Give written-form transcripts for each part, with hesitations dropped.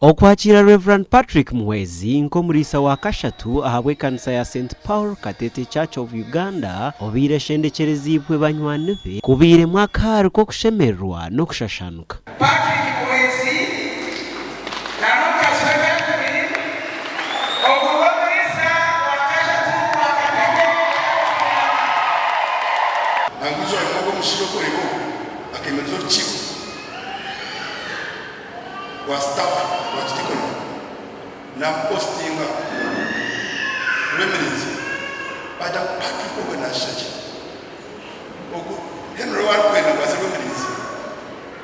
Okwakiira Rev. Patrick Muhwezi nk'omuriisa wa kashatu ahabw'ekanisa ya St Paul Katete Church of Uganda obaire eshendekyereziibwe banywani be kubairemu akaari k'okushemererwa n'okushashanuka. Patrick Muhwezi na n'omukazi we Catherine, ogu niwe muriisa wa kashatu wa Katete Church of Uganda. Nangwa eizooba rimwe ogwo omushaija orikureeba ogu akeemereza orukiiko rwa sitaafu rwa kidikoni naamupositinga rwemerezi. Baagira ngu Patrick ogwe naashusha gye. Ogu Henry ou arikwenda ngu aze rwemerezi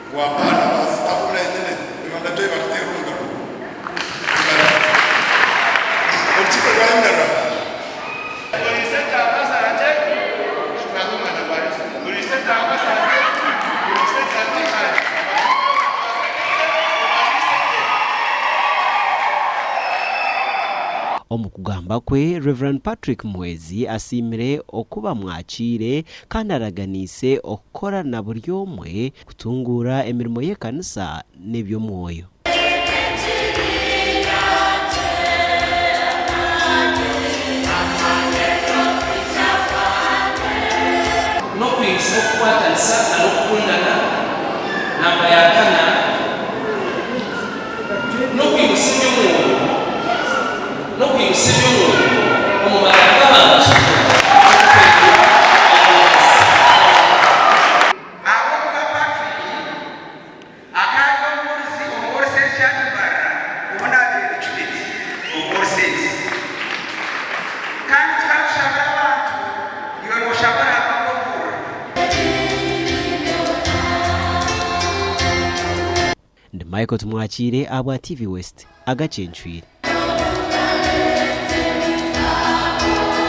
ngu abaana ba sitaafu nyine Rwanda Joy barikuteera omu ngaro. Orukiiko rwayemerera. Oriise entaama zangye, Shutama omwana gwa Yesu. Oriise entaama zangye, Oriise entaama zangye. Omu kugamba kwe, Rev. Patrick Muhwezi asiimire oku bamwakiire kandi araganiise okukora na buri omwe kutunguura emirimo y'ekanisa n'eby'omwoyo. N'okwimutsibwa okukwatanisa na n'okukundana. Namba ya kana, n'okwimutsya eby'omwoyo, n'okwimutsya eby'omwoyo omu magara g'abantu n'okwegura amagezi. Ahabw'okuba Patrick akaba ari omubuurizi omu All Saints Church Mbarara obu naabaire ndi Judith omu All Saints. Kandi tukaba tushabira abantu, iwe nooshaba Ruhanga ngu obuurire. Ndi Michael Tumwakiire ahabwa TV West, agacencwire.